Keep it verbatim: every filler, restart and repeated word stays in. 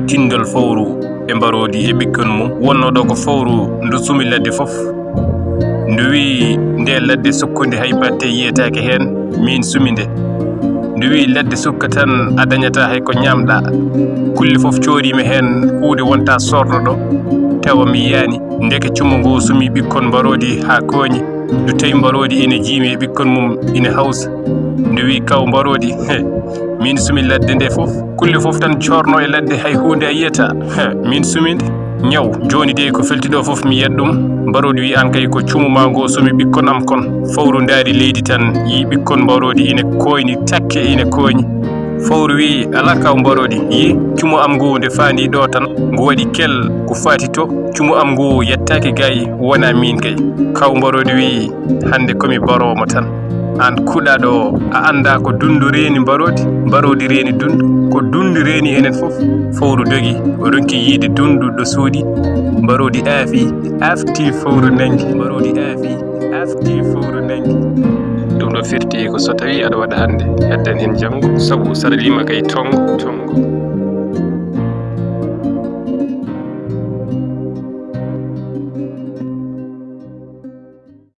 Tindol fowru e mbaroodi e ɓikkon mum. Wonnoo ɗo ko fowru ndu sumi ladde fof. Ndu wi'i, "Nde ladde sukkunde hay batte yiyetaake heen, miin sumi nde." Ndu wi'i, "Ladde sukka tan a dañataa hay ko ñaamɗaa. Kulle fof cooriima heen, huunde wontaa sorno ɗo, tawa mi yiyaani." Ndeke cumo ngo sumi ɓikkon mbaroodi haa kooñi. Ndu tawi mbaroodi ina jiimi e ɓikkon mum ina hawsa. Ndu wi'i, "Kaw mbaroodi, he, miin sumi ladde nde fof. Kulle fof tan coorno e ladde, hay huunde a yiyataa. He, miin sumi nde. Ñaw, jooni dey ko felti ɗo fof mi yiyat ɗum." Mbaroodi wi'i, "Aan kay ko cumo maa ngo sumi ɓikkon am kon." Fowru ndaari leydi tan, yi'i ɓikkon mbaroodi ina kooyni takke, ina kooñi. Fowru wi'i, "Alaa kaw mbaroodi, yi'i cumo am ngu nde faandi ɗo tan, ngu waɗi kel, ngu faati to. Cumo am ngu yettaaki gaay, wonaa miin kay." Kaw mbaroodi wi'i, "Hannde ko mi baroowo ma tan. Aan kuɗaaɗo o, a anndaa ko dunndu reeni mbaroodi, mbaroodi reeni dunndu, ko dunndu reeni enen fof." Fowru dogi, o ronki yiide dunndu ɗo suuɗi, mbaroodi aafi, aafti fowru nanngi, mbaroodi aafi, aafti fowru nanngi. Ɗum ɗo firti ko so tawii aɗa waɗa hannde, heddan heen janngo, sabu so aɗa lima kay tonngo, tonngo.